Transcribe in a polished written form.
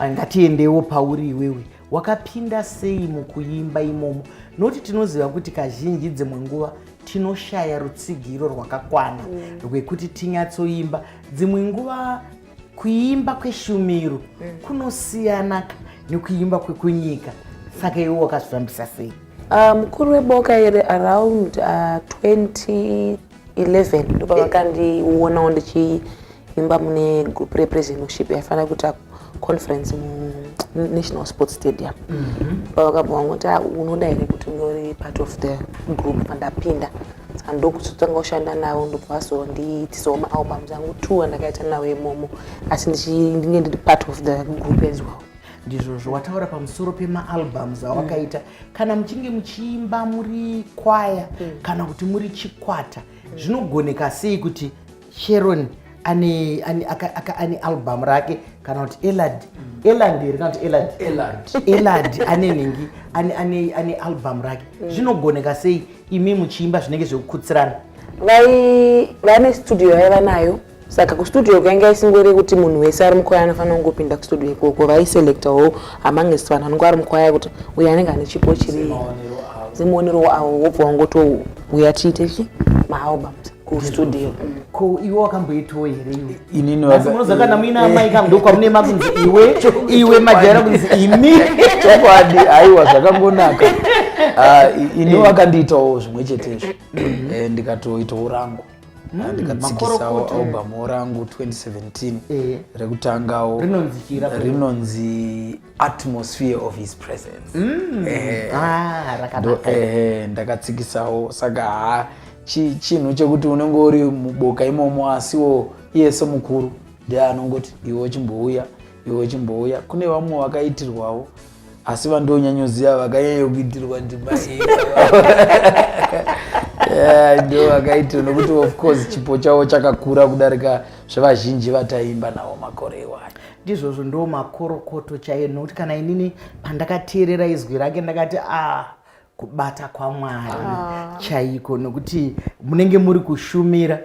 Ngatiendewo pauri iwewe. Wakapinda sei mukuimba imomo? Nokuti tinoziva kuti kazhinji dzimwe nguva tinoshaya rutsigiro rwakakwana rwekuti tinyatsoimba. Dzimwe nguva kuimba kweshumiro kunosiyana nekuimba kwekunyika. Saka iwe wakazvifambisa sei? Mukuru weboka iri around 2011 ndopavakandionawo ndichiimba mune group repraise and worship yaifanira kuita conference muNational Sports Stadium. Pavakabva vangoti, "Ah, unoda here kuti unge uri part of the group?" Pandapinda, saka ndokuzotanga kushanda navo, ndobva vazondiitisawo maalbums angu two andakaita nawo imomo, asi ndinge ndiri part of the group as well. Ndizvozvo, wataura pamusoro pemaalbums awakaita. Kana muchinge muchiimba muri kwaya kana kuti muri chikwata, zvinogoneka sei kuti Sharon ane album rake, kana kuti Elad, Eland here, kana kuti Elad? Elad. Elad ane nhingi, ane album rake. Zvinogoneka sei imi muchiimba zvinenge zvekukutsirana? Vai vane studio yaiva nayo, saka kustudio kwainge isingori kuti munhu wese ari mukwaya anofanira kungopinda kustudio ikoko. Vaiselectawo amongst vanhu vanenge vari mukwaya kuti uyu anenge ane chipo chiri Maonero avo. Semuonero avo, wobva wangotouya tiite chi maalbums kustudio. Ko iwe wakamboitawo here iwe? Inini Asi munoziva kana muina amai kam, ndokwamune makunzi iwe, iwe, majaira kunzi imi. Chokwadi, haiwa, zvakangonaka. Ah, ini wakandiitawo zvimwe chetezvo. Ndikatoitawo rangu. Ah, ndikatsikisawo Makorokoto. album rangu 2017 rekutangawo. Rinonzi chii rako? Rinonzi Atmosphere of His Presence. Ah, rakanaka. Ndakatsikisawo. Saka ha, chinhu chekuti unenge uri muboka imomo, asiwo iye semukuru ndiye anongoti, "Iwe chimbouya, iwe chimbouya." Kune vamwe vakaitirwawo, asi vandonyanyoziva vakanyanya kuitirwa ndima iyi. Yeah, ndo vakaitirwa nokuti of course chipo chavo chakakura kudarika zvevazhinji vataimba navo makore iwayo. Ndizvozvo, ndo makorokoto chaiyo, nokuti kana inini pandakateerera izwi rake ndakati, "A, kubata kwaMwari chaiko," nokuti munenge muri kushumira.